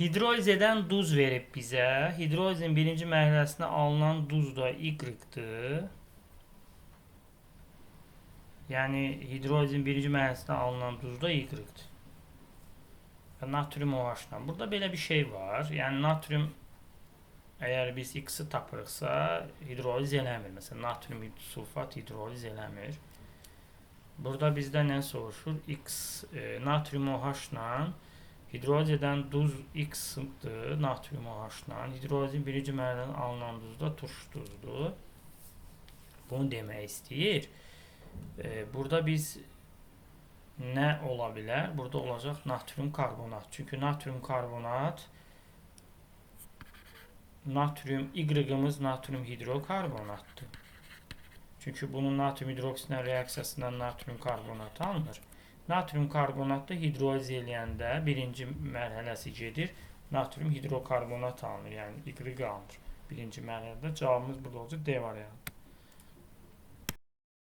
Hidroliz edən duz verib bizə. Hidrolizin birinci mərhələsində alınan duz da Y-dir. Yəni hidrolizin birinci mərhələsində alınan duz da Y-dir. Və natrium OH-la. Burada belə bir şey var. Yəni natrium əgər biz X-i tapırıqsa hidroliz eləmir. Məsələn, natrium sulfat hidroliz eləmir. Burada bizdə nə soruşur? X natrium OH-la hidroliz edən duz X-dir, natrium OH-la. Hidrolizin birinci mərhələdən alınan duz da turş duzdur. Bunu demək istəyir. Burada biz nə ola bilər? Burada olacaq natrium karbonat. Çünki natrium karbonat natrium Y-imiz natrium hidrokarbonatdır. Çünki bunun natrium hidroksидlə reaksiyasından natrium karbonat alınır. Natrium karbonatı hidroliz eləyəndə birinci mərhələsi gedir. Natrium hidrokarbonat alınır, yəni Y alınır. Birinci mərhələdə cavabımız burada olacaq D variantı.